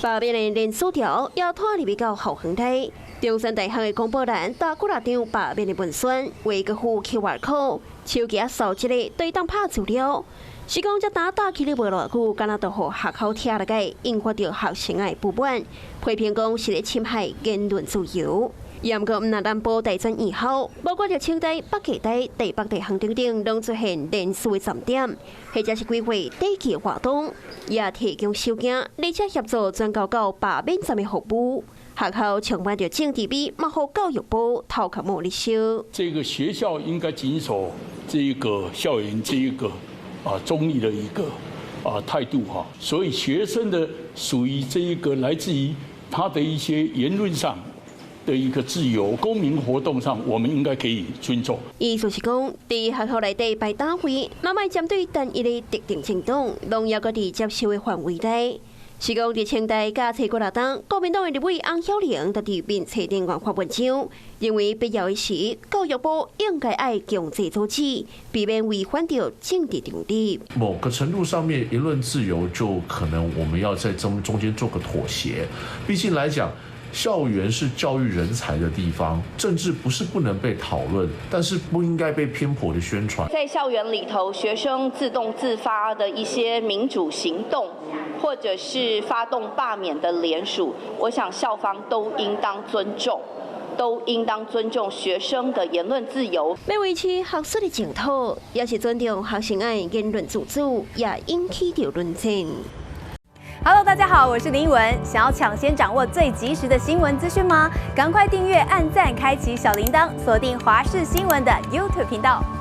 罷免的連署條也拖入去到校園內。中山大學的公布欄貼幾若張罷免的文宣，畫閣附 QR code，手機仔掃一下，就會當拍資料。是講這打打起來無偌久，敢若就予學校拆了解，引發著學生的不滿，批評講是咧侵害言論自由。毋過，毋但南部大專院校，包括著清大、北藝大、台北大學等等，攏出現連署的站點，或者是規劃短期活動，也提供手機，而且協助轉交到罷免站的服務。學校充滿著政治味，嘛予教育部頭殼摸咧燒。這個學校應該謹守這個校園這一個中立的一個態度哈，所以學生的屬於這一個來自於他的一些言論上的一個自由，公民活動上，我們應該可以尊重。意思是講，佇學校內底擺大會，嘛莫針對單一的特定政黨，攏猶閣佇接受的範圍內。是講佇清大佮前幾若冬，國民黨的立委翁曉玲就佇面冊頂發文章，認為必要的時，教育部應該愛強制阻止，避免違反著政治中立。某個程度上面，言論自由就可能我們要在中間做個妥協。畢竟來講，校園是教育人才的地方，政治不是不能被討論，但是不應該被偏頗的宣傳。在校園裡頭，學生自動自發的一些民主行動，或者是發動罷免的聯署，我想校方都應當尊重，都應當尊重學生的言論自由。欲維持學術的淨土，也是尊重學生的言論自主，也引起著論戰。 Hello，大家好，我是林文。想要搶先掌握最及時的新聞資訊嗎？趕快訂閱、按讚、開啟小鈴鐺，鎖定華視新聞的 YouTube 頻道。